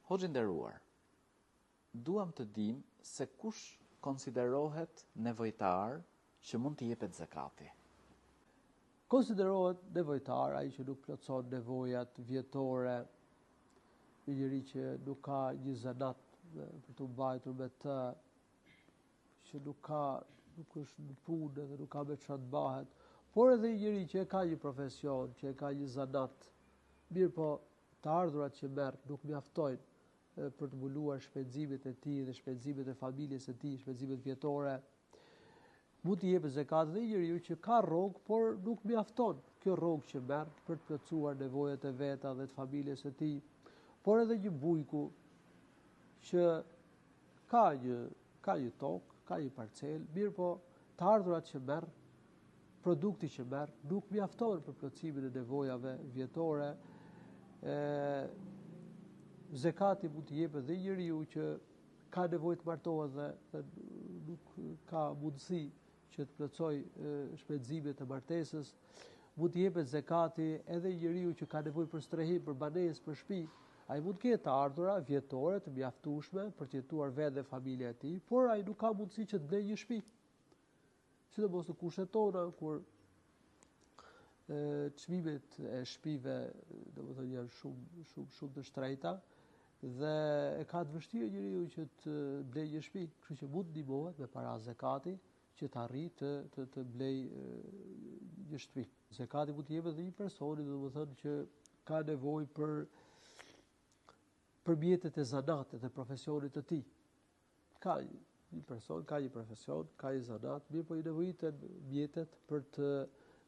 Hoxhë i nderuar, duam të dimë se kush konsiderohet nevojtar që mund t'i jepet zekati. Konsiderohet nevojtar ai që nuk plotëson nevojat vjetore, një njeri që nuk ka një zanat për t'u mbajtur me të, që nuk ka nuk është në punë dhe nuk ka me çfarë të mbahet, por edhe një njeri që e ka një profesion, që e ka një zanat, mirëpo të ardhurat që merr nuk mjaftojnë për të mbuluar shpenzimet e tij dhe shpenzimet e familjes së tij, shpenzimet vjetore. Mund t'i jepet zekat dhe njeriu që ka rrogë, por nuk mjafton kjo rrogë që merr për të plotësuar nevojat e veta dhe të familjes së tij, por edhe një bujku që ka një ka një tokë, ka një parcelë, mirëpo të ardhurat që merr, produkti që merr nuk mjafton për plotësimin e nevojave vjetore. Ë zekati mund t'i jepet dhe njeriu që ka nevojë të martohet dhe, dhe nuk ka mundësi që të plotësojë shpenzimet e martesës, mund t'i jepet zekati edhe njeriu që ka nevojë për strehim, për banesë, për shtëpi. Ai mund të ketë të ardhura vjetore të mjaftueshme për të jetuar vetë dhe familja e tij, por ai nuk ka mundësi që të blejë një shtëpi. Sidomos në kushtet tona kur çmimet e shtëpive, domethënë janë shumë shumë shumë të shtrenjta dhe e ka të vështirë njeriu që të blejë një shtëpi, kështu që mund të ndihmohet me para zekati që të arrijë të të të blejë një shtëpi. Zekati mund të jepet dhe një personi, domethënë që ka nevojë për për mjetet e zanatit dhe profesionit të tij. Ka një person, ka një profesion, ka një zanat, mirëpo i nevojiten mjetet për të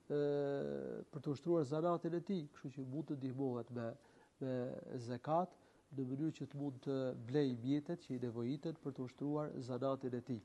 për të ushtruar zanatin e tij, kështu që mund të ndihmohet me me zekat në mënyrë që të mund të blejë mjetet që i nevojiten për të ushtruar zanatin e tij.